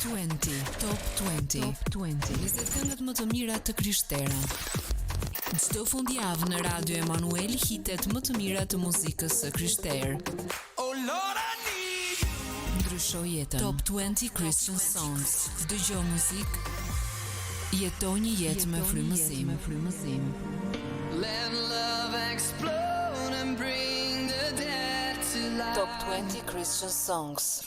20, Top 20, Top 20. 20 këngët më të mira të krishtera. Çdo fundjavë në Radio Emanuel hitet më të mira të muzikës së krishterë. Oh Lord, I need you. Ndrysho jetën. Top 20 Christian Songs. Dëgjo muzikë. Jeto një jetë me frymëzim. Me frymëzim. Let love explode and bring the dead to life. Top 20 Christian Songs.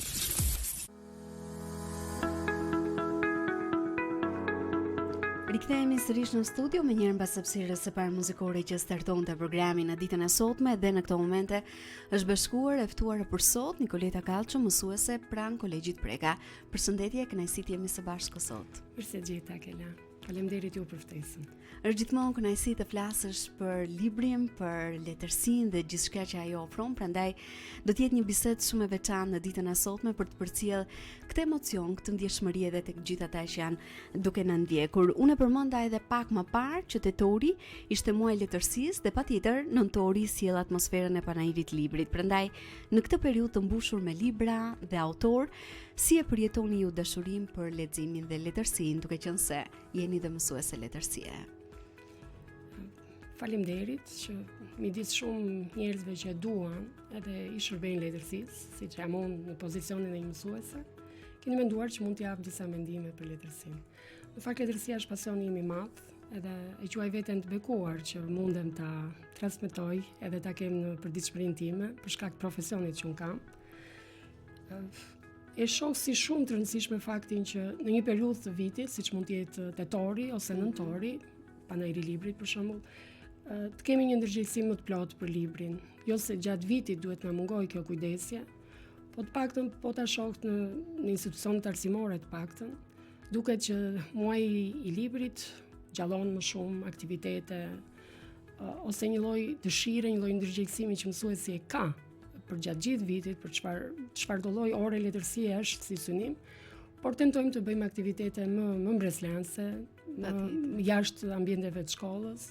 Rikthehemi sërish në studio menjëherë mbas hapësirës së parë muzikore që startonte programin në ditën e sotme dhe në këto momente është bashkuar e ftuara për sot Nikoleta Kallço, mësuese pranë Kolegjit Preka. Përshëndetje, kënaqësi të jemi së bashku sot. Mirë se ju gjeta Kela. Faleminderit ju për ftesën. Është gjithmonë kënaqësi të flasësh për librin, për letërsinë dhe gjithçka që ajo ofron, prandaj do të jetë një bisedë shumë e veçantë në ditën e sotme për të përcjellë këtë emocion, këtë ndjeshmëri edhe tek gjithë ata që janë duke na ndjekur. Unë e përmenda edhe pak më parë që tetori ishte muaji i letërsisë dhe patjetër nëntori sjell atmosferën e panairit të librit. Prandaj në këtë periudhë të mbushur me libra dhe autorë, Si e përjetoni ju dashurinë për leximin dhe letërsinë, duke qenë se jeni dhe mësuese letërsie? Faleminderit që midis shumë njerëzve që e duan edhe i shërbejnë letërsisë, siç jam unë në pozicionin e një mësuese, keni menduar që mund të jap disa mendime për letërsinë. Në fakt letërsia është pasioni im i madh, edhe e quaj veten të bekuar që mundem ta transmetoj edhe ta kem në përditshmërinë time për shkak të profesionit që unë kam. E shoh si shumë të rëndësishme faktin që në një periudhë të vitit, siç mund të jetë tetori ose mhm. nëntori, panairi i librit për shembull, të kemi një ndërgjegjësim më të plotë për librin. Jo se gjatë vitit duhet na mungojë kjo kujdesje, po të paktën po ta shoh në në institucionet arsimore të paktën, duket që muaji i librit gjallon më shumë aktivitete ose një lloj dëshire, një lloj ndërgjegjësimi që mësuesi e ka përgjatë gjithë vitit për çfarë çfarëdo lloj ore letërsie është si synim, por tentojmë të bëjmë aktivitete më më mbresëlënëse, më jashtë ambienteve të shkollës.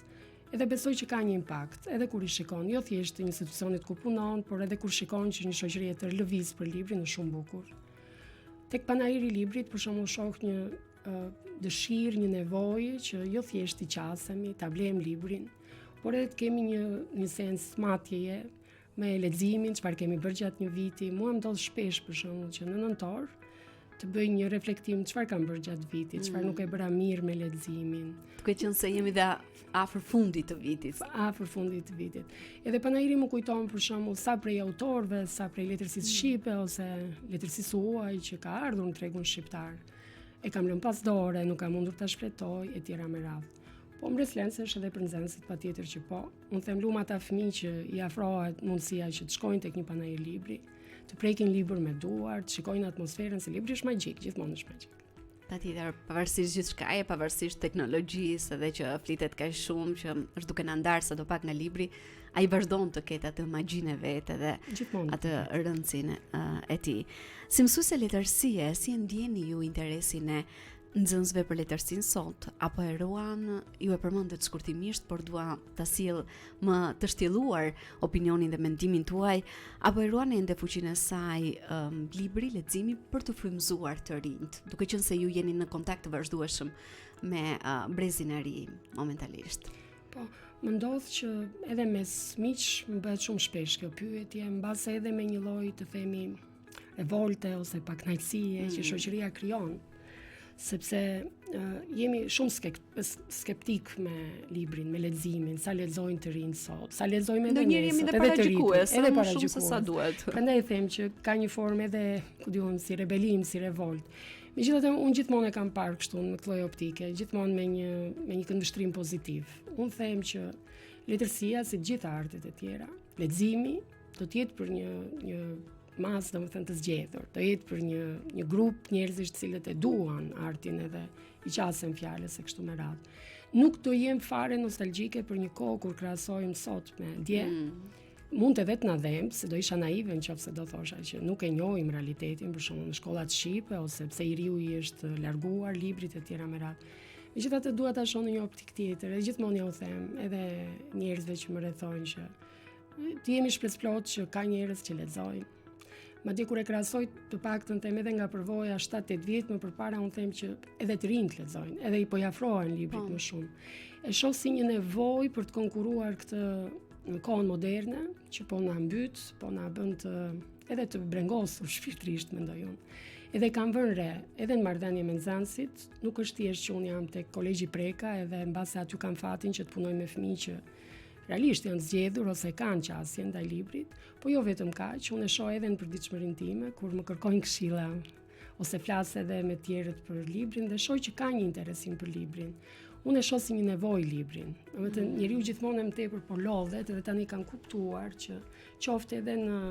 Edhe besoj që ka një impakt, edhe kur i shikon, jo thjesht në institucionit ku punon, por edhe kur shikon që një shoqëri e tërë lëviz për librin është shumë bukur. Tek panairi i librit, për shembull, shoh një uh, dëshirë, një nevojë që jo thjesht t'i qasemi, ta blejmë librin, por edhe të kemi një një sens matjeje me leximin, çfarë kemi bërë gjatë një viti. Mua më ndodh shpesh për shembull që në nëntor të bëj një reflektim çfarë kam bërë gjatë vitit, çfarë mm. nuk e bëra mirë me leximin. Duke qenë se jemi dhe afër fundit të vitit. Afër fundit të vitit. Edhe panairi më kujton për shembull sa prej autorëve, sa prej letërsisë mm. shqipe ose letërsisë së huaj që ka ardhur në tregun shqiptar. E kam lënë pas dore, nuk kam mundur ta shfletoj e tjera me radhë. Po mbresëlënëse është edhe për nxënësit patjetër që po. Unë them lum ata fëmijë që i afrohet mundësia që të shkojnë tek një panair libri, të prekin libër me duar, të shikojnë atmosferën, se libri është magjik, gjithmonë është magjik. Patjetër, pavarësisht gjithçkaje, pavarësisht teknologjisë edhe që flitet kaq shumë që është duke na ndarë sado pak nga libri, ai vazhdon të ketë atë magjinë e vet edhe gjithmonë atë rëndësinë e tij. Si mësuese letërsie, si e ndjeni ju interesin e nxënësve për letërsinë sot, apo e ruan, ju e përmendët shkurtimisht, por dua ta sjell më të shtjelluar opinionin dhe mendimin tuaj, apo e ruan ende fuqinë e saj um, libri, leximi për të frymëzuar të rinjtë, duke qenë se ju jeni në kontakt të vazhdueshëm me uh, brezin e ri momentalisht. Po, më ndodh që edhe mes miqsh më bëhet shumë shpesh kjo pyetje, mbase edhe me një lloj të themi revolte ose pakënaqësie mm. që shoqëria krijon sepse uh, jemi shumë skeptik me librin, me leximin, sa lexojnë të rinjtë sot, sa lexojmë edhe ne jemi edhe paragjykues, edhe më shumë se sa duhet. Prandaj e them që ka një formë edhe, ku di unë, si rebelim, si revolt. Megjithatë unë gjithmonë e kam parë kështu në këtë lloj optike, gjithmonë me një me një këndvështrim pozitiv. Unë them që letërsia si të gjitha artet e tjera, leximi do të jetë për një një masë, domethënë të zgjedhur, do jetë për një një grup njerëzish të cilët e duan artin edhe i qasen fjalës e kështu me radhë. Nuk do jem fare nostalgjike për një kohë kur krahasojmë sot me dje. Mm. Mund edhe të na dhemb, se do isha naive në qoftë se do thosha që nuk e njohim realitetin, për shembull në shkollat shqipe ose pse i riu i është larguar librit e tjera me radhë. Megjithatë dua ta shoh në një optikë tjetër, edhe gjithmonë jua them, edhe njerëzve që më rrethojnë që Të jemi shpresëplotë që ka njerëz që lexojnë. Madje kur e krahasoj të paktën them edhe nga përvoja 7-8 vjet më përpara unë them që edhe të rinjtë lexojnë, edhe i po i afrohen librit po. më shumë. E shoh si një nevojë për të konkurruar këtë në kohën moderne që po na mbyt, po na bën të edhe të brengosur shpirtërisht mendoj unë. Edhe kam vënë re, edhe në marrëdhënie me nxënësit, nuk është thjesht që unë jam tek kolegji Preka, edhe mbase aty kam fatin që të punoj me fëmijë që realisht janë zgjedhur ose kanë qasje ndaj librit, po jo vetëm kaq, unë e shoh edhe në përditshmërinë time kur më kërkojnë këshilla ose flas edhe me tjerët për librin dhe shoh që ka një interesim për librin. Unë e shoh si një nevojë librin. Domethënë mm. njeriu gjithmonë më tepër po lodhet dhe tani kanë kuptuar që qoftë edhe në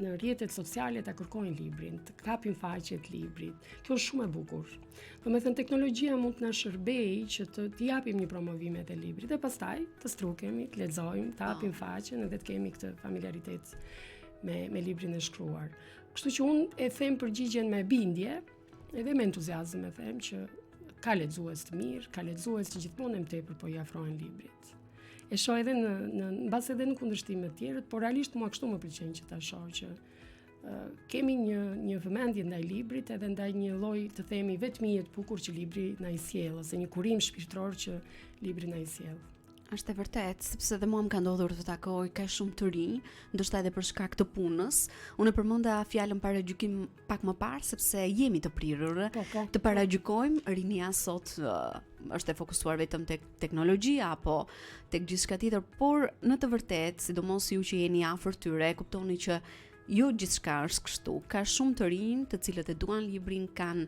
në rrjetet sociale ta kërkojnë librin, të kapin faqet e librit. Kjo është shumë e bukur. Domethënë teknologjia mund të na shërbejë që të t'i japim një promovim edhe librit dhe pastaj të strukemi, të lexojmë, të hapim po. faqen edhe të kemi këtë familiaritet me me librin e shkruar. Kështu që unë e them përgjigjen me bindje, edhe me entuziazëm e them që ka lexues të mirë, ka lexues që gjithmonë e më tepër po i afrohen librit. E shoh edhe në në mbase edhe në kundërshtim me të tjerët, por realisht mua kështu më pëlqen që ta shoh që kemi një një vëmendje ndaj librit edhe ndaj një lloj të themi vetmie të bukur që libri na i sjell ose një kurim shpirtëror që libri na i sjell. Është e vërtetë, sepse dhe mua më ka ndodhur të takoj kaq shumë të rinj, ndoshta edhe për shkak të punës. Unë e përmenda fjalën paragjykim pak më parë sepse jemi të prirur po, po, të paragjykojmë, rinia sot është e fokusuar vetëm tek teknologjia apo tek gjithçka tjetër, por në të vërtetë, sidomos ju që jeni afër tyre, e kuptoni që jo gjithçka është kështu. Ka shumë të rinj të cilët e duan librin, kanë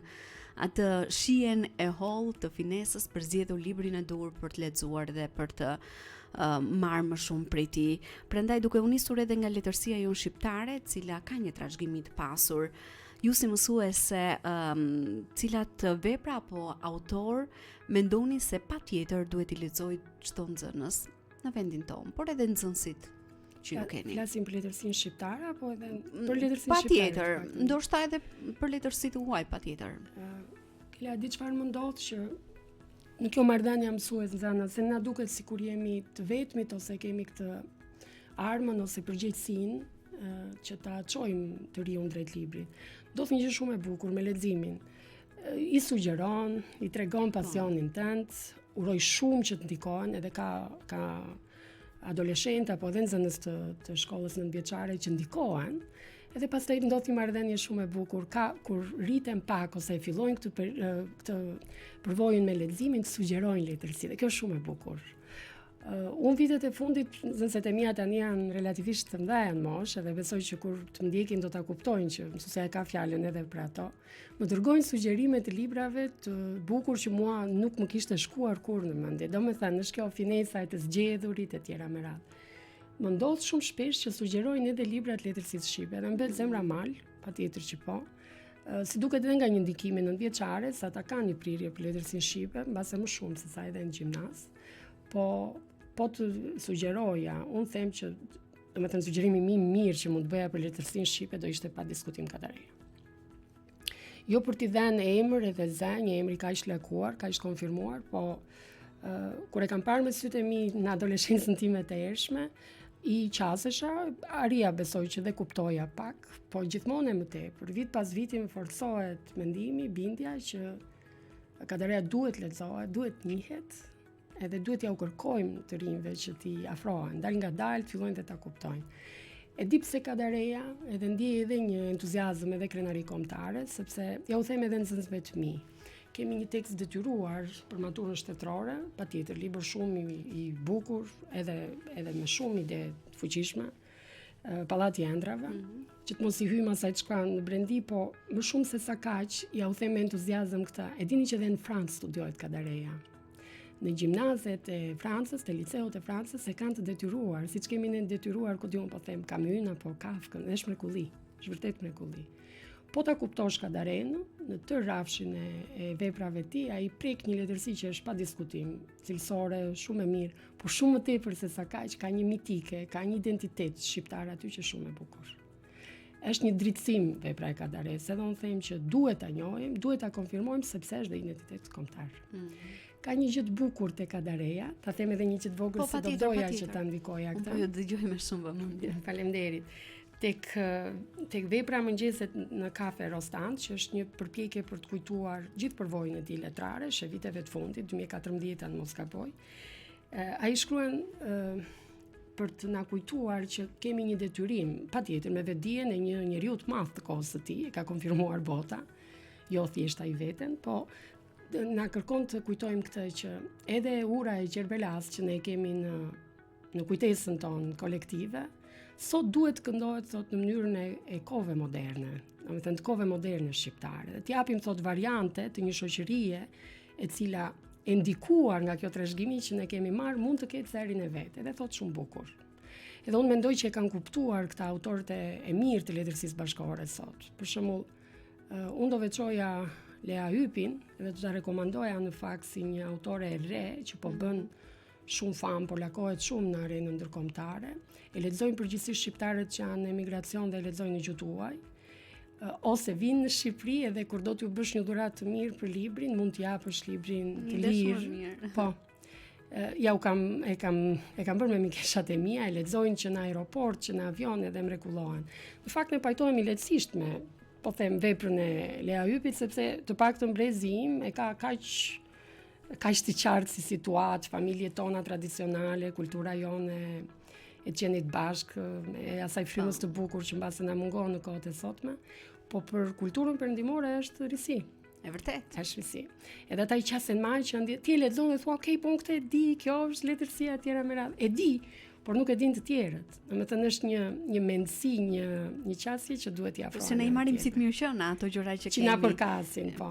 atë shijen e hollë të finesës për zgjedhur librin e duhur për të lexuar dhe për të uh, marrë më shumë prej tij. Prandaj duke u nisur edhe nga letërsia jonë shqiptare, e cila ka një trashëgimi të pasur, ju si mësuese, um, cilat vepra apo autorë mendoni se patjetër duhet t'i lexojë çdo nxënës në vendin tonë, por edhe nxënësit që ju keni. Flasim për letërsinë shqiptare apo edhe mm, për letërsinë shqiptare? Patjetër, ndoshta edhe për letërsi të huaj patjetër. Kela, di çfarë më ndodh që në kjo marrëdhënie mësues nxënës, se na duket sikur jemi të vetmit ose kemi këtë armën ose përgjegjësinë që ta çojmë të riun drejt librit. Ndodh një gjë shumë e bukur me leximin. I sugjeron, i tregon po. pasionin tënd, uroj shumë që të ndikohen edhe ka ka adoleshentë apo edhe nxënës të, të shkollës nëntëvjeçare që ndikohen, edhe pastaj ndodh një marrëdhënie shumë e bukur, ka kur rriten pak ose e fillojnë këtë për, këtë përvojën me leximin, të sugjerojnë letërsi dhe kjo është shumë e bukur. Uh, unë vitet e fundit, nxënëset e mia tani janë relativisht të mëdha në moshë edhe besoj që kur të më ndjekin do ta kuptojnë që mësuesja e ka fjalën edhe për ato. Më dërgojnë sugjerime të librave të bukur që mua nuk më kishte shkuar kurrë në mendje. Domethënë, është kjo finesa e të zgjedhurit e tjera me radhë. Më ndodh shumë shpesh që sugjerojnë edhe libra të letërsisë shqipe, dhe më bëhet zemra mal, patjetër që po. Si duket edhe nga një ndikim i nëntëvjeçares, ata kanë një prirje për letërsinë shqipe, mbase më shumë se sa edhe në gjimnaz. Po po të sugjeroja, unë them që domethënë sugjerimi më i mirë që mund të bëja për letërsinë shqipe do ishte pa diskutim Kadareja. Jo për t'i dhënë emër edhe zë, një emri kaq të lakuar, kaq të konfirmuar, po uh, kur e kam parë me sytë e mi në adoleshencën time të hershme, i qasesha, arrija besoj që dhe kuptoja pak, po gjithmonë e më tepër, vit pas viti më forcohet mendimi, bindja që Kadareja duhet lexohet, duhet njihet, Edhe duhet t'jua kërkojmë të rinjve që t'i afrohen, dalëngadalë të fillojnë dhe ta kuptojnë. E di pse Kadareja, edhe ndjej edhe një entuziazëm edhe krenari kombëtare, sepse jua them edhe nxënësve të mi. Kemi një tekst detyruar për maturën shtetërore, patjetër libër shumë i, i bukur, edhe edhe me shumë ide të fuqishme. Pallati i Ëndrrave, mm -hmm. që të mos i hyjmë asaj çka në brendi, po më shumë se sa kaq, jua them me entuziazëm këtë. E dini që dhe në Francë studiohet Kadareja. Në gjimnazet e Francës, te liceot e Francës e kanë të detyruar, siç kemi ne detyruar, ku di unë po them Kamyn apo Kafkën, dhe është mrekulli, është vërtet mrekulli. Po ta kuptosh Kadarenë, në tërë rrafshin e, e veprave të tij, ai prek një letërsi që është pa diskutim, cilësore, shumë e mirë, por shumë më tepër se sa kaq, ka një mitike, ka një identitet shqiptar aty që është shumë e bukur. Është një dritësim vepra e Kadaresë, edhe unë them që duhet ta njohim, duhet ta konfirmojmë sepse është dhe identitet kombëtar. Mm -hmm. Ka një gjë të bukur te Kadareja, ta them edhe një gjë të vogël po, se do doja që ta ndikoja këtë. Po ju dëgjoj me shumë vëmendje. Faleminderit. Tek tek vepra Mëngjeset në Kafe Rostand, që është një përpjekje për të kujtuar gjithë përvojën e tij letrare, që viteve të fundit, 2014 në mos gaboj. Ai shkruan për të na kujtuar që kemi një detyrim, patjetër me vetëdijen e një njeriu të madh të kohës së tij, e ka konfirmuar bota, jo thjesht ai veten, po na kërkon të kujtojmë këtë që edhe ura e Qerbelas që ne kemi në në kujtesën tonë kolektive, sot duhet të këndohet thot në mënyrën e, e kohëve moderne, domethënë të kohëve moderne shqiptare. Dhe t'japim thot variante të një shoqërie e cila e ndikuar nga kjo trashëgimi që ne kemi marrë mund të ketë zërin e vet, edhe thot shumë bukur. Edhe unë mendoj që e kanë kuptuar këta autorët e, e mirë të letërsisë bashkëkohore sot. Për shembull, uh, unë do veçoja Lea Ypin dhe do ta rekomandoja në fakt si një autore e re që po bën shumë famë, po lakohet shumë në arenën ndërkombëtare. E lexojnë përgjithësisht shqiptarët që janë në emigracion dhe e lexojnë në gjuhë të huaj. Ose vijnë në Shqipëri edhe kur do t'ju bësh një dhuratë të mirë për librin, mund t'i japësh librin të lirë. Po. Ja u kam e kam e kam bërë me mikeshat e mia, e lexojnë që në aeroport, që në avion edhe mrekullohen. Në fakt ne pajtohemi lehtësisht me po them veprën e Lea Ypit sepse të paktën brezi im e ka kaq kaq të qartë si situatë, familjet tona tradicionale, kultura jonë e e të qenit bashkë, e asaj frymës po. të bukur që mbase na mungon në kohët e sotme, po për kulturën perëndimore është risi. E vërtetë. Është risi. Edhe ata i qasen me aq ëndje, ti e lexon dhe thua, "Ok, po unë këtë e di, kjo është letërsia e tjera me radhë." E di, por nuk e dinë të tjerët. Domethënë është një një mendësi, një një qasje që duhet t'i afrohemi. Po se ne i marrim si të mirëqena ato gjëra që kemi. Që na përkasin, po.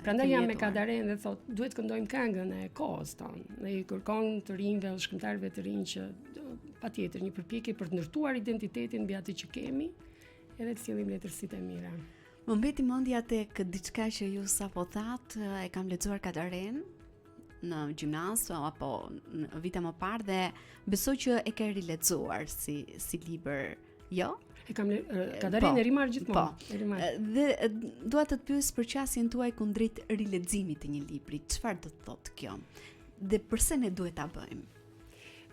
Prandaj jam me Kadaren dhe thotë, duhet të këndojmë këngën e kohës tonë. Dhe i kërkon të rinjve dhe shkrimtarëve të rinj që patjetër një përpjekje për të ndërtuar identitetin mbi atë që kemi, edhe të sjellim letërsitë e mira. Më mbeti mendja tek diçka që ju sapo thatë, e kam lexuar Kadaren, në gjimnaz apo në vite më parë dhe besoj që e ke rilexuar si si libër, jo? E kam Kadaren po, e rimarr gjithmonë. Po. E rimarr. Dhe dua të të pyes për qasjen tuaj kundrejt rileximit të një libri. Çfarë do të thotë kjo? Dhe përse ne duhet ta bëjmë?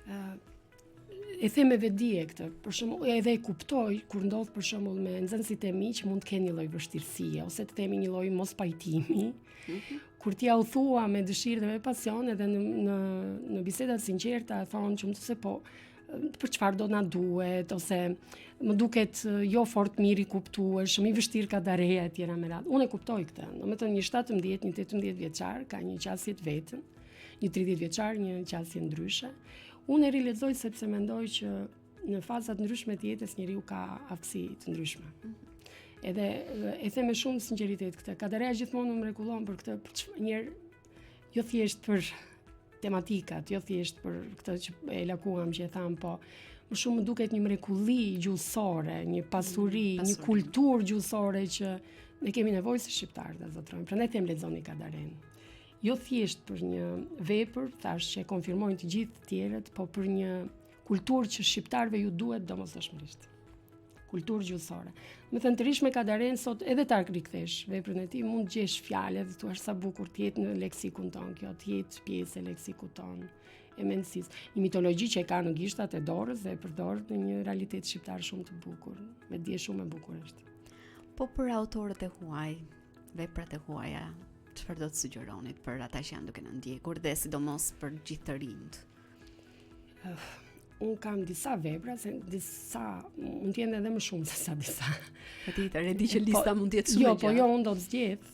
Ë e them me vetëdije këtë. Për shembull, edhe e kuptoj kur ndodh për shembull me nxënësit e mi që mund të kenë një lloj vështirësie ose të themi një lloj mospajtimi. Mm -hmm. Kur ti ua thua me dëshirë dhe me pasion edhe në në në biseda të sinqerta thonë që mësuese po për çfarë do na duhet ose më duket jo fort mirë i kuptueshëm, i vështirë Kadareja e tjera me radhë. Unë e kuptoj këtë. Domethënë një 17, një 18 vjeçar ka një qasje të vetën, një 30 vjeçar një qasje ndryshe. Unë e rilexoj sepse mendoj që në faza të ndryshme të jetës njeriu ka aftësi të ndryshme. Mm -hmm. Edhe e them me shumë sinqeritet këtë. Kadareja gjithmonë më mrekullon për këtë, për njëherë jo thjesht për tematikat, jo thjesht për këtë që e lakuam që e thamë, po më shumë më duket një mrekulli gjuhësore, një pasuri, mm, pasuri. një kulturë gjuhësore që ne kemi nevojë si shqiptarë ta zotërojmë. Prandaj them lexoni Kadaren. Jo thjesht për një vepër, thashë që e konfirmojnë të gjithë të tjerët, po për një kulturë që shqiptarëve ju duhet domosdoshmërisht. Kulturë gjuhësore. Domethënë të rrish me Kadaren sot edhe ta rikthesh veprën e tij, mund të gjesh fjalë dhe thua sa bukur të jetë në leksikun tonë kjo, të jetë pjesë e leksikut tonë e mendësisë. Një mitologji që e ka në gishtat e dorës dhe e përdor në një realitet shqiptar shumë të bukur. Me dije shumë e bukur është. Po për autorët e huaj, veprat e huaja, çfarë do të sugjeronit për ata që janë duke na ndjekur dhe sidomos për gjithë të rinjtë? Uh, unë kam disa vepra, se disa, mund të jenë edhe më shumë se sa disa. Patjetër, e di që lista po, mund të jetë shumë jo, po jo, unë do të zgjedh,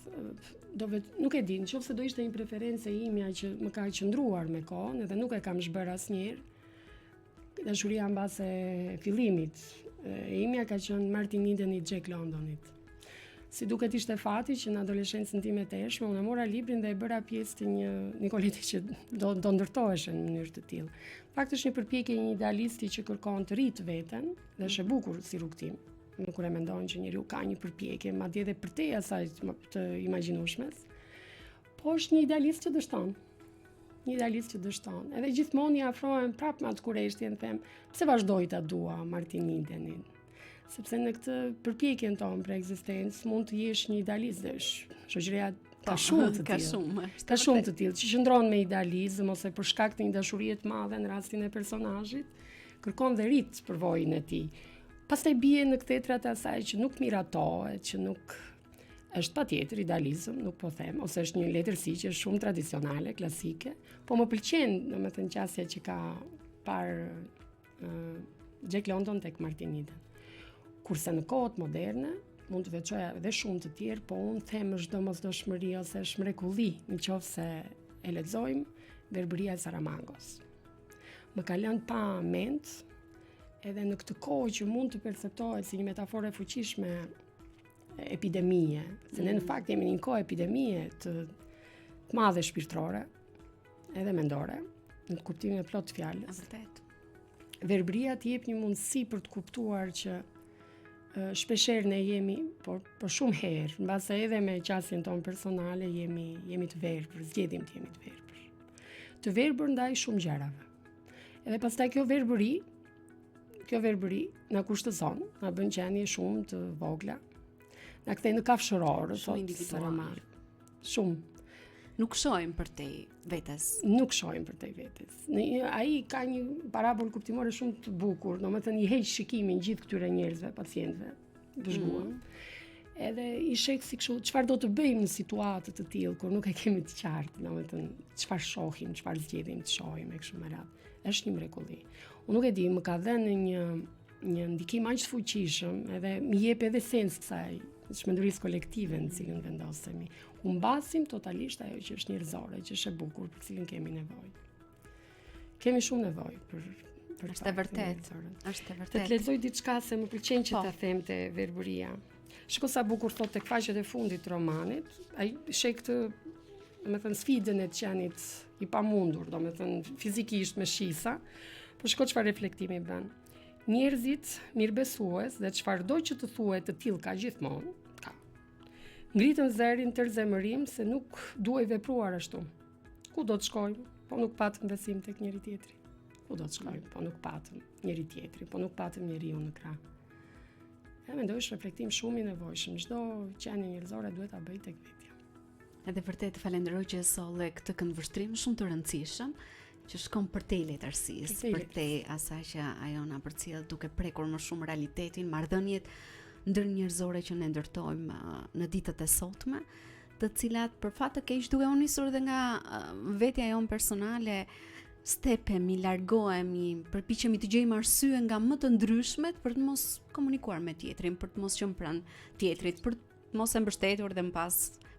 do vet, nuk e di, në qoftë se do ishte një preferencë e imja që më ka qëndruar me kohën, edhe nuk e kam zhbërë asnjëherë, Dashuria mbase e fillimit e imja ka qenë Martin Eden i Jack Londonit. Si duket ishte fati që në adoleshencën time të hershme unë e mora librin dhe e bëra pjesë të një Nikolete që do do ndërtoheshe në mënyrë të tillë. Fakt është një përpjekje e një idealisti që kërkon të rritë veten dhe është e bukur si rrugëtim. Në kur e mendon që njeriu ka një përpjekje, madje edhe përtej asaj të imagjinueshmes, po është një idealist që dështon. Një idealist që dështon. Edhe gjithmonë i afrohem prapë me atë kureshtjen, them, pse vazhdoj ta dua Martin Edenin? Sepse në këtë përpjekjen tonë për ekzistencë mund të jesh një idealist dhe shoqëria ka po, shumë të tillë. Ka shumë. Ka shumë të tillë që qëndron me idealizëm ose për shkak të një dashurie të madhe në rastin e personazhit, kërkon dhe rrit përvojën e tij. Pastaj bie në kthetrat e asaj që nuk miratohet, që nuk është patjetër idealizëm, nuk po them, ose është një letërsi që është shumë tradicionale, klasike, po më pëlqen, domethënë qasja që ka parë uh, Jack London tek Martin Eden. Kurse në kohët moderne, mund të veçoja edhe shumë të tjerë, po unë them është domosdoshmëri ose është mrekulli, në qoftë se e lexojmë Verbëria e Saramangos. Më ka lënë pa mend, edhe në këtë kohë që mund të perceptohet si një metaforë e fuqishme epidemie, se ne në mm. fakt jemi në një kohë epidemie të, të madhe shpirtërore, edhe mendore, në kuptimin e plotë të fjalës. Vërtet. Verbëria të jep një mundësi për të kuptuar që shpeshherë ne jemi, por, por shumë herë, mbase edhe me qasjen tonë personale, jemi, jemi të verbër, zgjedhim të jemi të verbër. Të verbër ndaj shumë gjërave. Edhe pastaj kjo verbëri, kjo verbëri na kushtëzon, na bën qenie shumë të vogla. Na kthen në kafshërorë, thotë Saramago. Shumë. Nuk shohim përtej vetes. Nuk shohim përtej vetes. Në një, ai ka një parabolë kuptimore shumë të bukur, domethënë i heq shikimin gjithë këtyre njerëzve, pacientëve, vëzhguar. Mm -hmm. Edhe i sheh si kështu, çfarë do të bëjmë në situatë të tillë kur nuk e kemi të qartë, domethënë çfarë shohim, çfarë zgjedhim të shohim e kështu me radhë. Është një mrekulli. Unë nuk e di, më ka dhënë një një ndikim aq të fuqishëm, edhe më jep edhe sens kësaj çmendurisë kolektive në cilën vendosemi. Humbasim totalisht ajo që është njerëzore, që është e bukur, për cilën kemi nevojë. Kemi shumë nevojë për për Është e vërtetë. Është e vërtetë. Të të lexoj diçka se më pëlqen që po. ta them te verbëria. Shiko sa bukur thotë tek faqet e fundit të romanit, ai sheh këtë, domethënë sfidën e të qenit i pamundur, domethënë fizikisht me shqisa, po shiko çfarë reflektimi bën. Njerëzit mirëbesues dhe çfarëdo që të thuhet të tillë ka gjithmonë, ka. Ngritën zërin tërë zemërim se nuk duhej vepruar ashtu. Ku do të shkojmë? Po nuk patëm besim tek njëri-tjetri. Ku do të shkojmë? Po nuk patëm njëri-tjetrin, po nuk patëm njeriun në krah. E mendoj është reflektim shumë i nevojshëm. Çdo qenie njerëzore duhet ta bëjë tek vetja. Edhe vërtet të falenderoj që e solle këtë këndvështrim shumë të rëndësishëm që shkon përtej letërsisë, përtej asaj që ajo na përcjell duke prekur më shumë realitetin, marrëdhëniet ndërnjerëzore që ne ndërtojmë në ditët e sotme, të cilat për fat të keq duke u nisur edhe nga vetja jonë personale stepemi, largohemi, përpiqemi të gjejmë arsye nga më të ndryshmet për të mos komunikuar me tjetrin, për të mos qenë pranë tjetrit, për të mos e mbështetur dhe më pas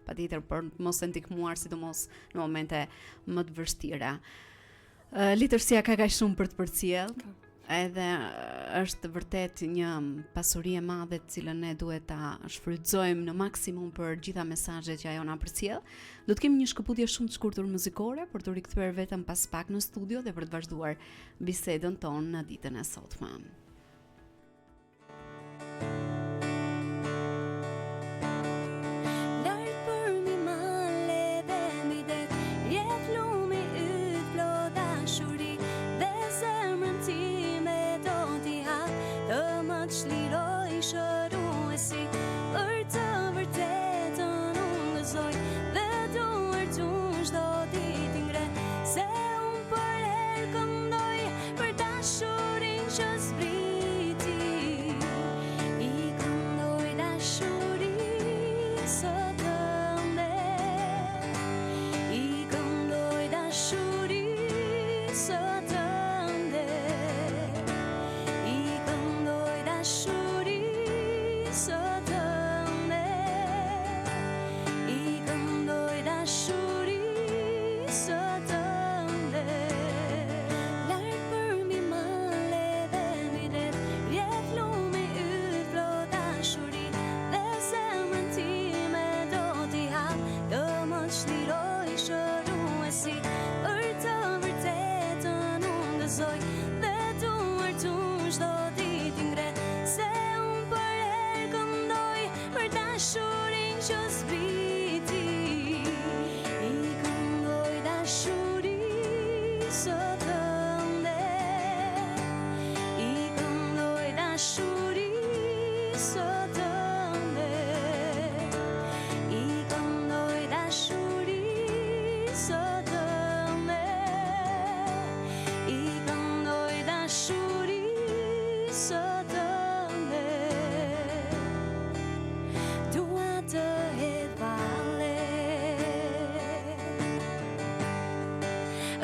patjetër për të mos e ndihmuar sidomos në momente më të vështira. Letërsia ka kaq shumë për të përcjellë. Edhe është vërtet një pasuri e madhe të cilën ne duhet ta shfrytëzojmë në maksimum për gjitha mesazhet që ajo na përcjell. Do të kemi një shkëputje shumë të shkurtër muzikore për t'u rikthyer vetëm pas pak në studio dhe për të vazhduar bisedën tonë në ditën e sotme.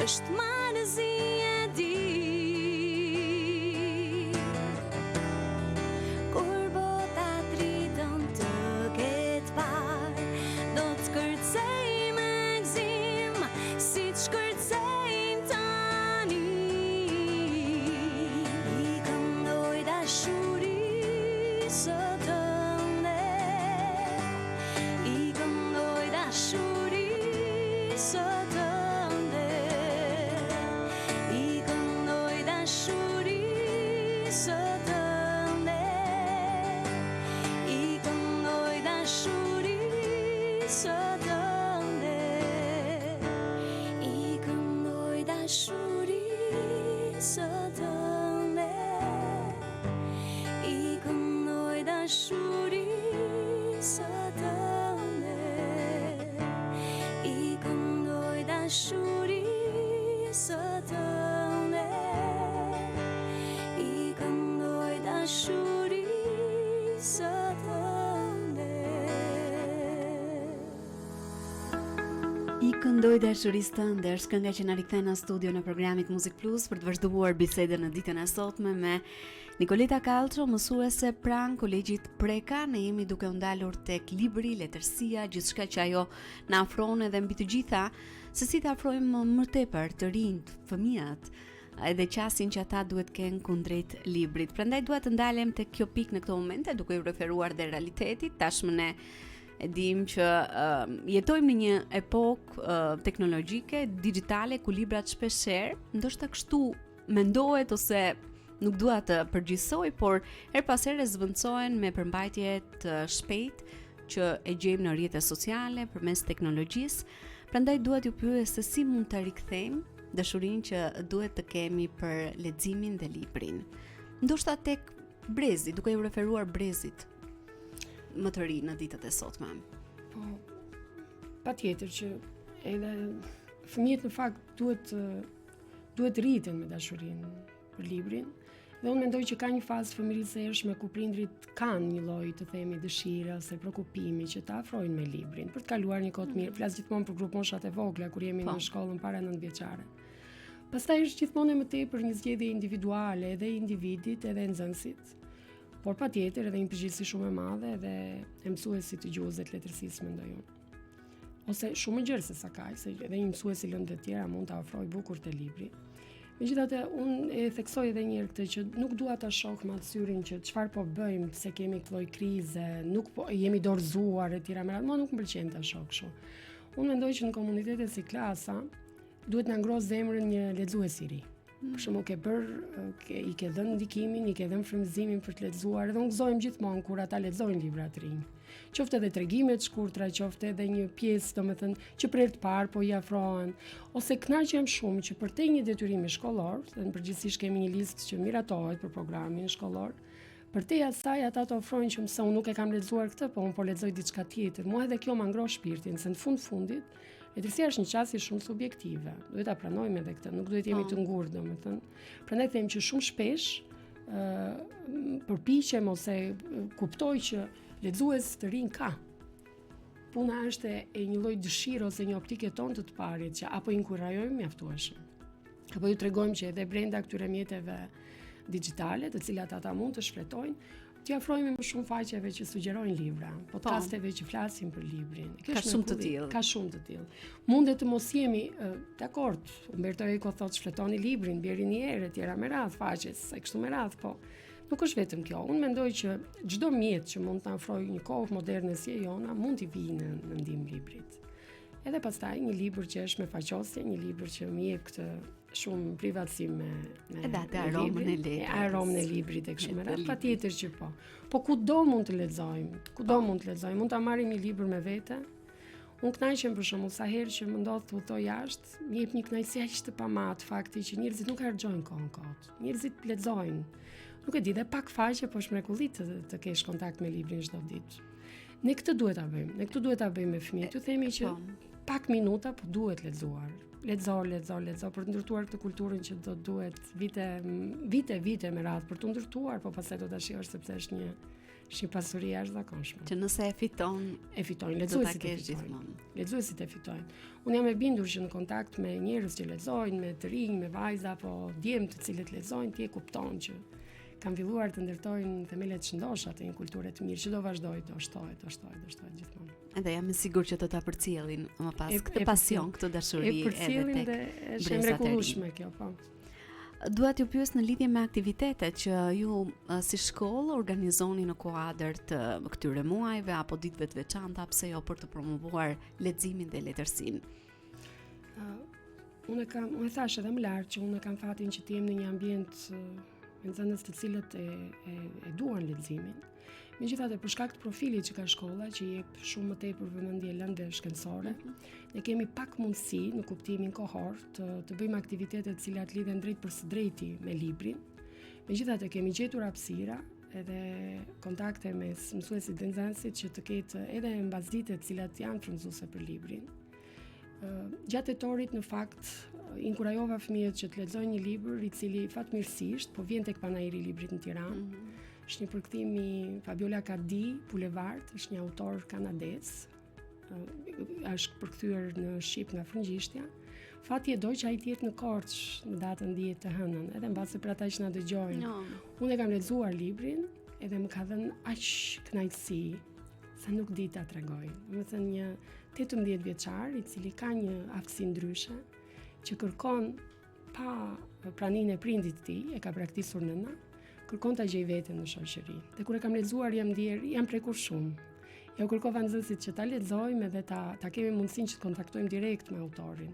Është marrëzi e di Kur bota dritën të ketë parë Do të kërcej me gëzim Siç kërcejmë tani I këndoj dashurisë tënde I këndoj dashurisë tënde I këndoj dashurisë tënde I këndoj dashurisë tënde I këndoj dashurisë tënde I këndoj dashurisë tënde I këndoj dashurisë tënde I këndoj dashurisë tënde I këndoj dashurisë tënde është kënga që na rikthen në studion e programit Music Plus për të vazhduar bisedën në ditën e sotme me Nikoleta Kallço, mësuese pranë Kolegjit Preka. Ne jemi duke u ndalur tek libri, letërsia, gjithçka që ajo na afron edhe mbi të gjitha se si të afrojmë më tepër të rinjtë, fëmijët, edhe qasjen që ata duhet të kenë kundrejt librit. Prandaj dua të ndalem tek kjo pikë në këto momente duke iu referuar dhe realitetit. Tashmë ne e dimë që uh, jetojmë në një epokë uh, teknologjike, digjitale ku librat shpeshherë, ndoshta kështu mendohet ose nuk dua të përgjithësoj, por herë pas here zëvendësohen me përmbajtje të shpejtë që e gjejmë në rrjete sociale përmes teknologjisë. Prandaj dua t'ju pyes se si mund ta rikthejmë dashurinë që duhet të kemi për leximin dhe librin. Ndoshta tek brezi, duke iu referuar brezit më të ri në ditët e sotme. Po, patjetër që edhe fëmijët në fakt duhet duhet rriten me dashurinë për librin. Dhe unë mendoj që ka një fazë fëmijërisë së hershme ku prindrit kanë një lloj të themi dëshire ose preokupimi që ta afrojnë me librin për të kaluar një kohë të mirë. Mm. Flas gjithmonë për grupmoshat e vogla kur jemi po. në shkollën para 9 vjeçare. Pastaj është gjithmonë më tepër një zgjedhje individuale edhe e individit edhe e nxënësit. Por patjetër edhe një përgjegjësi shumë e madhe edhe e mësuesit të gjuhës dhe të letërsisë mendoj unë. ose shumë më gjerë se sa kaq, se edhe një mësues i lëndëve të tjera mund ta afrojë bukur te libri. Megjithatë, unë e theksoj edhe një herë këtë që nuk dua ta shoh me atë syrin që çfarë po bëjmë, pse kemi këtë lloj krize, nuk po jemi dorëzuar e tjera me radhë, mua nuk më pëlqen ta shoh kështu. Unë mendoj që në komunitete si klasa duhet na ngrohë zemrën një lexues i ri. Për shembull, ke bërë, ke, i ke dhënë ndikimin, i ke dhënë frymëzimin për të lexuar, edhe unë gëzohem gjithmonë kur ata lexojnë libra të rinj. Qoftë edhe tregime të shkurtra, qoftë edhe një pjesë, domethënë, që për herë të parë po i afrohen, ose kënaqem shumë që përtej një detyrimi shkollor, dhe në përgjithësi kemi një listë që miratohet për programin shkollor, përtej asaj ata të ofrojnë që mëse unë nuk e kam lexuar këtë, po unë po lexoj diçka tjetër. Mua edhe kjo ma ngroh shpirtin, se në fund fundit Letërsia është një qasje shumë subjektive. Duhet ta pranojmë edhe këtë, nuk duhet jemi po. të ngurtë, domethënë. Prandaj them që shumë shpesh ë përpiqem ose kuptoj që lexues të rinj ka. Puna është e një lloj dëshire ose një optike tonë të të parit që apo inkurajojmë mjaftueshëm. Apo ju tregojmë që edhe brenda këtyre mjeteve digjitale, të cilat ata mund të shfletojnë, T'i afrohemi më shumë faqeve që sugjerojnë libra, po. podcasteve që flasin për librin. Kjo ka shumë të tillë. Ka shumë të tillë. Mundet të mos jemi dakord. Umberto Eco thotë shfletoni librin, bjerini erë etj me radhë faqes, e kështu me radhë, po. Nuk është vetëm kjo. Unë mendoj që çdo mjet që mund të na ofrojë një kohë moderne si e jona, mund t'i vijë në, në ndihmë librit. Edhe pastaj një libër që është me faqosje, një libër që më jep këtë shumë privatësi me me edhe atë aromën e letrës. Aromën e librit e kështu me radhë, patjetër që po. Po kudo mund të lexojmë, kudo po. mund të lexojmë, mund ta marrim një libër me vete. Unë kënaqem për shembull sa herë që më ndodh të udhëtoj jashtë, më jep një kënaqësi aq të pamatë fakti që njerëzit nuk harxhojnë kohën kot. Njerëzit lexojnë. Nuk e di, dhe pak faqe, po është mrekulli të, të kesh kontakt me librin çdo ditë. Ne këtë duhet ta bëjmë. Ne këtë duhet ta bëjmë me fëmijët. T'u themi që po. pak minuta po duhet lexuar. Lexo, lexo, lexo për të ndërtuar këtë kulturën që do duhet vite, vite, vite me radhë për të ndërtuar, po pastaj do ta shijosh sepse është një. Është një pasuri e jashtëzakonshme. Që nëse e fiton, e fitojnë lexuesit e fitojnë. Lexuesit e fitojnë. Unë jam e bindur që në kontakt me njerëz që lexojnë, me të rinj, me vajza apo djem të cilët lexojnë, ti e kupton që kanë filluar të ndërtojnë themele të shëndosha të një kulture të mirë që do vazhdojë, do shtohet, do shtohet, do shtohet gjithmonë. Edhe jam e sigurt që do ta përcjellin më pas e, këtë e, pasion, këtë dashuri edhe tek dhe është e mrekullueshme kjo, po. Dua t'ju pyes në lidhje me aktivitetet që ju si shkollë organizoni në kuadër të këtyre muajve apo ditëve të veçanta, pse jo për të promovuar leximin dhe letërsinë. Uh, unë kam, unë e thashë edhe më lart që unë kam fatin që të jem në një ambient me nxënës të cilët e, e, e duan leximin. Megjithatë, për shkak të profilit që ka shkolla, që jep shumë më tepër vëmendje lëndëve shkencore, mm -hmm. ne kemi pak mundësi në kuptimin kohor të, të bëjmë aktivitete të cilat lidhen drejtpërsëdrejti me librin. Megjithatë, kemi gjetur hapësira edhe kontakte mes mësuesit dhe nxënësit që të ketë edhe mbasdite të cilat janë frymëzuese për librin. Gjatë tetorit në fakt inkurajova fëmijët që të lexojnë një libër i cili fatmirësisht po vjen tek panairi i librit në Tiranë. Mm -hmm. Është një përkthim i Fabiola Kadi, Boulevard, është një autor kanadez. Është përkthyer në shqip nga frëngjishtja. Fati e do që ai të jetë në Korçë në datën 10 të hënën, edhe mbase për ata që na dëgjojnë. No. Unë e kam lexuar librin, edhe më ka dhënë aq kënaqësi sa nuk di ta tregoj. Domethënë një 18 vjeçar i cili ka një aftësi ndryshe që kërkon pa praninë e prindit të tij, e ka braktisur nëna, kërkon ta gjejë veten në shoqëri. Dhe kur e kam lexuar jam ndier, jam prekur shumë. Ja u kërkova nxënësit që ta lexojmë edhe ta ta kemi mundësinë që të kontaktojmë direkt me autorin.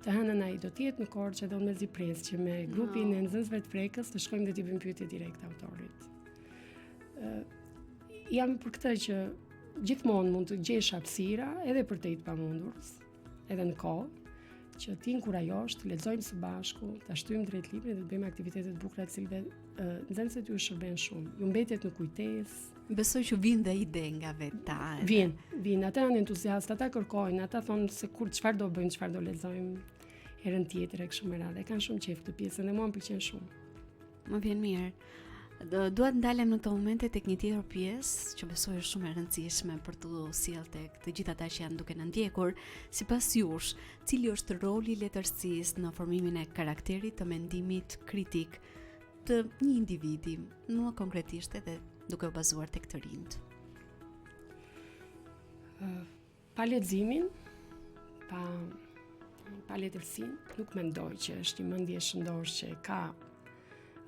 Të hënën ai do të jetë në Korçë dhe unë mezi pres që me grupin e nxënësve të Prekës të shkojmë dhe t'i bëjmë pyetje direkt autorit. Ë jam për këtë që gjithmonë mund të gjesh hapësira edhe përtej të pamundurës, edhe në kohë, që t'i inkurajosh, të lexojmë së bashku, ta shtyjmë drejt librit dhe të bëjmë aktivitete të bukura të cilëve nxënësit ju shërben shumë. Ju mbetet në kujtesë. Besoj që vijnë dhe ide nga vetë ata. Vijnë, vijnë, ata janë entuziastë, ata kërkojnë, ata thonë se kur çfarë do bëjmë, çfarë do lexojmë herën tjetër e kështu me radhë. E kanë shumë qejf këtë pjesën dhe mua më pëlqen shumë. Më vjen mirë. Do dua të ndalem në këto momente tek një tjetër pjesë që besoj është shumë e rëndësishme për t'u sjellë tek të gjithë ata që janë duke na ndjekur. Sipas jush, cili është roli i letërsisë në formimin e karakterit të mendimit kritik të një individi, më konkretisht edhe duke u bazuar tek të rinjtë? Pa leximin, pa pa letërsinë, nuk mendoj që është një mendje e shëndoshë që e ka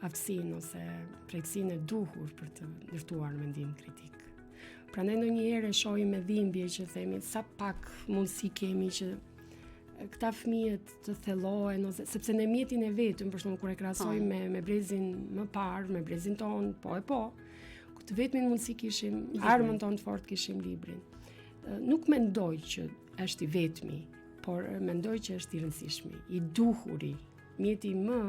aftësinë ose prekësinë e duhur për të ndërtuar mendim kritik. Prandaj ndonjëherë e shohim me dhimbje që themi sa pak mundësi kemi që këta fëmijët të thellohen ose sepse ne mjetin e vetëm për shembull kur e krahasojmë po. me me brezin më parë, me brezin tonë, po e po, ku të vetmin mundësi kishim librin. armën tonë të fortë kishim librin. Nuk mendoj që është i vetmi, por mendoj që është i rëndësishmi, i duhuri, mjeti më,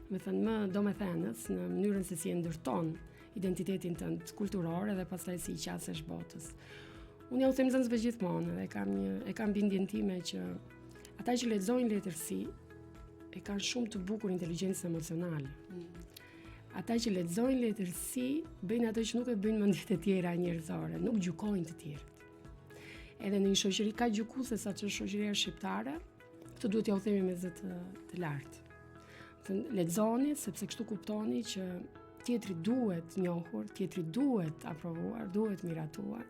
domethënë më domethënës në mënyrën se si e ndërton identitetin tënd kulturor edhe pastaj si i qasesh botës. Unë jua them nxënësve gjithmonë dhe kam një e kam bindjen time që ata që lexojnë letërsi e kanë shumë të bukur inteligjencën emocionale. Mm. Ata që lexojnë letërsi bëjnë atë që nuk e bëjnë mendjet e tjera njerëzore, nuk gjykojnë të tjerët. Edhe në një shoqëri kaq gjykuese sa që është shoqëria shqiptare, këtë duhet t'jua themi me zë të, të lartë. Të lexoni sepse kështu kuptoni që tjetri duhet njohur, tjetri duhet aprovuar, duhet miratuar.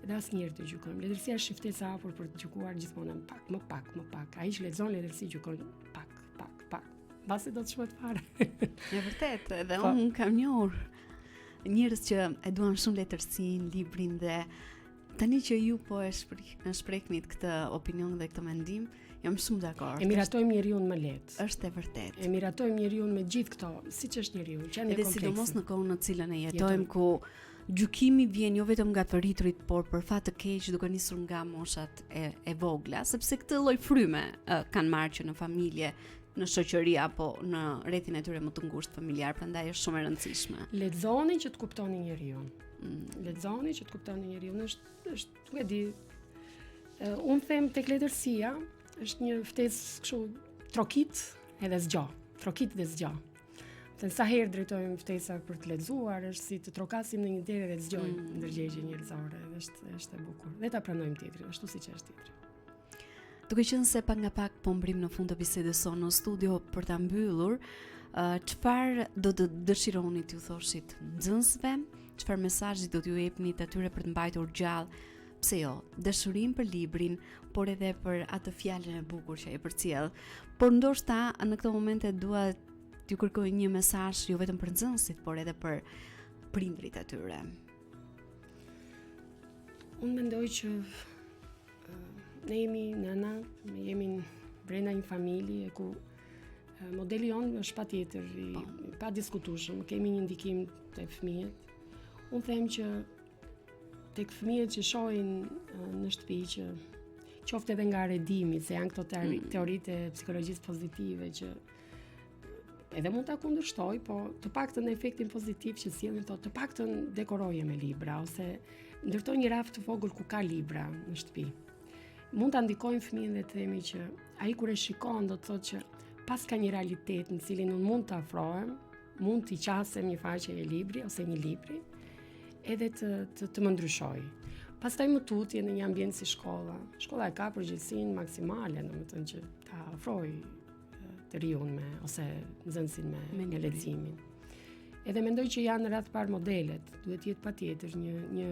Edhe asnjëherë të gjykojmë. Letërsia është ftesë e hapur për të gjykuar gjithmonë më pak, më pak, më pak. Ai që lexon letërsi gjykon pak, pak, pak. Mbase do të shuhet fare. E vërtetë, edhe po. unë kam njohur njerëz që e duan shumë letërsinë, librin dhe tani që ju po e shprehni këtë opinion dhe këtë mendim, jam shumë dakord. E miratojmë njeriun më lehtë. Është e vërtetë. E miratojmë njeriun me gjithë këto, siç është njeriu, që janë komplekse. Edhe sidomos në kohën në cilën e jetojmë ku gjykimi vjen jo vetëm nga të rriturit, por për fat të keq duke nisur nga moshat e, e vogla, sepse këtë lloj fryme kanë marrë që në familje, në shoqëri apo në rrethin e tyre më të ngushtë familjar, prandaj është shumë e rëndësishme. Lexoni që të kuptoni njeriun. Mm. Lexoni që të kuptoni njeriun është është nuk e di. Unë them tek letërsia është një ftesë kështu trokit edhe zgjo. Trokit dhe zgjo. Të sa herë drejtojmë ftesa për të lexuar, është si të trokasim në një derë dhe të zgjojmë mm. ndërgjegjen njerëzore, dhe është është e bukur. Dhe ta pranojmë tjetrin, ashtu siç është tjetri. Duke qenë se pak nga pak po mbërrijmë në fund të bisedës sonë në studio për ta mbyllur, çfarë do të dëshironit t'ju thoshit nxënësve? Çfarë mesazhi do t'ju jepnit atyre për të mbajtur gjallë pse jo, dashurinë për librin, por edhe për atë fjalën e bukur që ai përcjell. Por ndoshta në këto momente dua t'ju kërkoj një mesazh jo vetëm për nxënësit, por edhe për prindërit e tyre. Unë mendoj që ne jemi nëna, ne jemi brenda një familje ku modeli jonë është patjetër i po. padiskutueshëm, kemi një ndikim te fëmijët. Unë them që tek fëmijët që shohin në shtëpi që qoftë edhe nga arredimi, se janë këto teori, mm. teoritë e psikologjisë pozitive që edhe mund ta kundërshtoj, po të paktën efektin pozitiv që sjellin thotë, të paktën dekoroje me libra ose ndërto një raft të vogël ku ka libra në shtëpi. Mund ta ndikojmë fëmijën dhe të themi që ai kur e shikon do të thotë që paska një realitet në cilin unë mund të afrohem, mund t'i qasem një faqe e libri ose një libri, edhe të të, të më ndryshojë. Pastaj më tutje në një ambient si shkolla. Shkolla e ka përgjegjësinë maksimale, domethënë që ta afrojë të riun me ose nxënësin me me, me leximin. Edhe mendoj që janë në radhë të parë modelet, duhet të jetë patjetër një një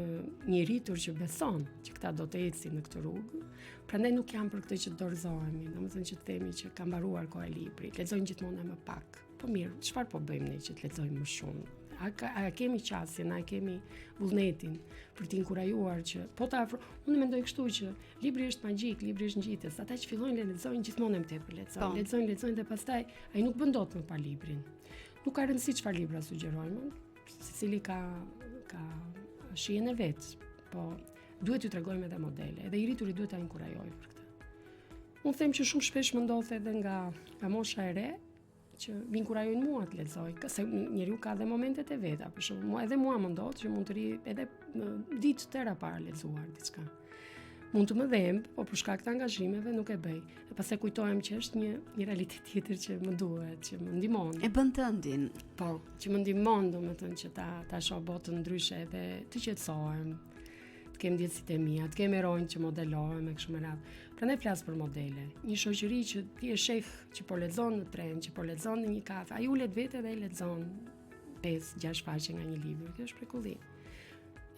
një i rritur që beson që këta do të ecin në këtë rrugë. Prandaj nuk jam për këtë që të dorëzohemi, domethënë që të themi që ka mbaruar koha e librit, lexojnë gjithmonë më pak. Po mirë, çfarë po bëjmë ne që të lexojmë më shumë? A, ka, a kemi qasjen, a kemi vullnetin për të inkurajuar që po të afro... Unë mendoj kështu që Libri është magjik, libri është ngjitës. Ata që fillojnë lexojnë gjithmonë më tepër lexojnë, po. lexojnë, lexojnë dhe pastaj ai nuk bën dot më pa librin. Nuk ka rëndësi çfarë libra sugjerojmë, secili ka ka shijen e vet, po duhet t'ju tregojmë edhe modele, edhe i rituri duhet ta inkurajojë për këtë. Unë them që shumë shpesh më ndodh edhe nga nga mosha e re, që më inkurajojnë mua të lexoj, se njeriu ka dhe momentet e veta, për shembull, mua edhe mua më ndodh që mund të rri edhe ditë të tëra pa lexuar diçka. Mund të më dhemb, po për shkak të angazhimeve nuk e bëj. E pastaj kujtohem që është një një realitet tjetër që më duhet, që më ndihmon. E bën tëndin. Po, që më ndihmon domethënë që ta ta shoh botën ndryshe edhe të qetësohem të kem ndjesitë e mia, të kem heronj që modelohem e kështu me radhë. Prandaj flas për modele. Një shoqëri që ti e sheh që po lexon në tren, që po lexon në një kafe, ai ulet vetë dhe e lexon 5-6 faqe nga një libër. Kjo është mrekulli.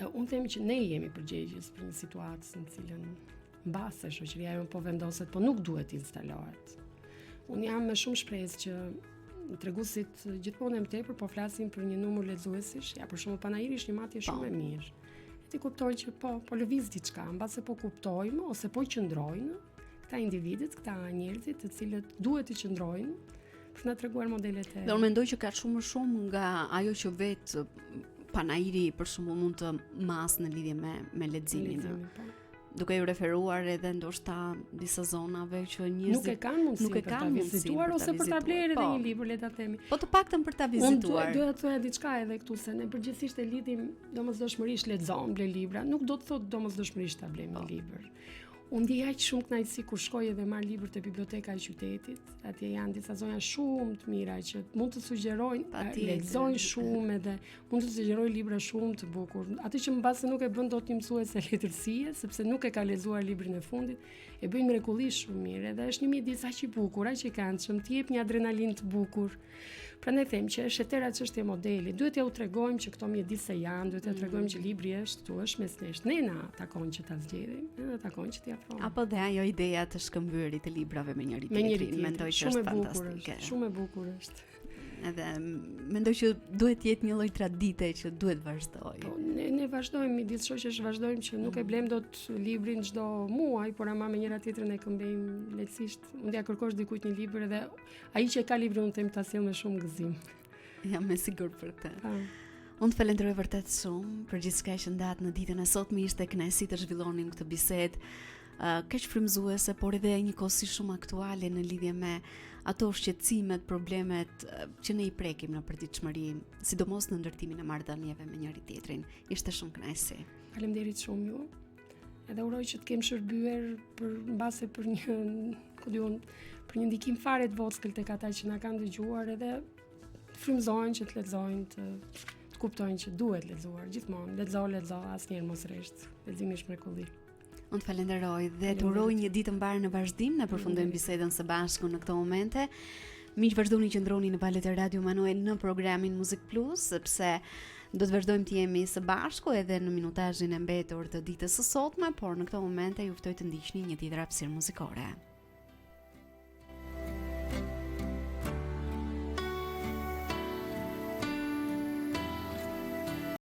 E unë them që ne jemi përgjegjës për një situatë në cilën mbase shoqëria jonë po vendoset, po nuk duhet të instalohet. Unë jam me shumë shpresë që treguesit gjithmonë e më tepër po flasin për një numër lexuesish, ja për shembull panairi është një matje shumë po. e mirë. Ti kupton që po, po lëviz diçka, mbase po kuptojmë ose po qëndrojnë këta individët, këta njerëzit të cilët duhet të qëndrojnë për të na treguar modelet e. Dhe unë mendoj që ka shumë më shumë nga ajo që vetë panairi për shembull mund të masë në lidhje me me leximin. Leximin, po. Duke iu referuar edhe ndoshta disa zonave që njerëzit nuk e kanë mundësinë nuk e kanë për ta vizituar ose për ta blerë edhe po. një libër, le ta themi. Po të paktën për ta vizituar. Unë doja të thoja diçka edhe këtu se ne përgjithsisht e lidhim domosdoshmërisht lexon, ble libra, nuk do të thotë domosdoshmërisht ta blejmë një po. libër. Unë ndjej aq shumë kënaqësi kur shkoj edhe marr libër te biblioteka e qytetit. Atje janë disa zonja shumë të mira që mund të sugjerojnë, lexojnë shumë edhe mund të sugjerojnë libra shumë të bukur. Atë që mbase nuk e bën dot një mësuese letërsie, sepse nuk e ka lexuar librin e fundit, e bëjnë mrekullisht shumë mirë. Edhe është një mjedis aq i bukur, aq i këndshëm, të jep një adrenalinë të bukur. Prandaj them që është e tëra çështje modeli. Duhet t'ua tregojmë që këto mjedise janë, duhet t'ua tregojmë mm. që libri është këtu, është mes nesh. Ne na takon që ta zgjedhim, ne na takon që t'i afrojmë. Apo dhe ajo ideja të shkëmbyerit të librave me njëri tjetrin, mendoj që është fantastike. Shumë e bukur është. Edhe mendoj që duhet të jetë një lloj tradite që duhet vazhdojë. Po, ne ne vazhdojmë midis shoqesh vazhdojmë që nuk e mm. blejmë dot librin çdo muaj, por ama me njëra tjetrën e këmbejmë lehtësisht. Mund t'ia kërkosh dikujt një libër edhe ai që e ka librin unë them ta sjell me shumë gëzim. Jam e sigurt për këtë. Po. Unë të falenderoj vërtet shumë për gjithçka që ndatë në ditën e sotme ishte kënaqësi të zhvillonim këtë bisedë uh, kaq frymëzuese, por edhe njëkohësisht shumë aktuale në lidhje me ato shqetësimet, problemet që ne i prekim në përditshmëri, sidomos në ndërtimin e marrëdhënieve me njëri tjetrin. Ishte shumë kënaqësi. Faleminderit shumë ju. Edhe uroj që të kem shërbyer për mbase për një, ku di unë, për një ndikim fare të vockël tek ata që na kanë dëgjuar edhe. të frymëzohen që të lexojnë, të të kuptojnë që duhet lexuar gjithmonë. Lexo, lexo, asnjëherë mos resht. Leximi është mrekulli. Unë të falenderoj dhe të uroj një ditë të mbarë në vazhdim. Ne përfundojmë bisedën së bashku në këto momente. Miq vazhdoni qëndroni në valët e Radio Emanuel në programin Muzik Plus, sepse do të vazhdojmë të jemi së bashku edhe në minutazhin e mbetur të ditës së sotme, por në këto momente ju ftoj të ndiqni një tjetër hapësirë muzikore.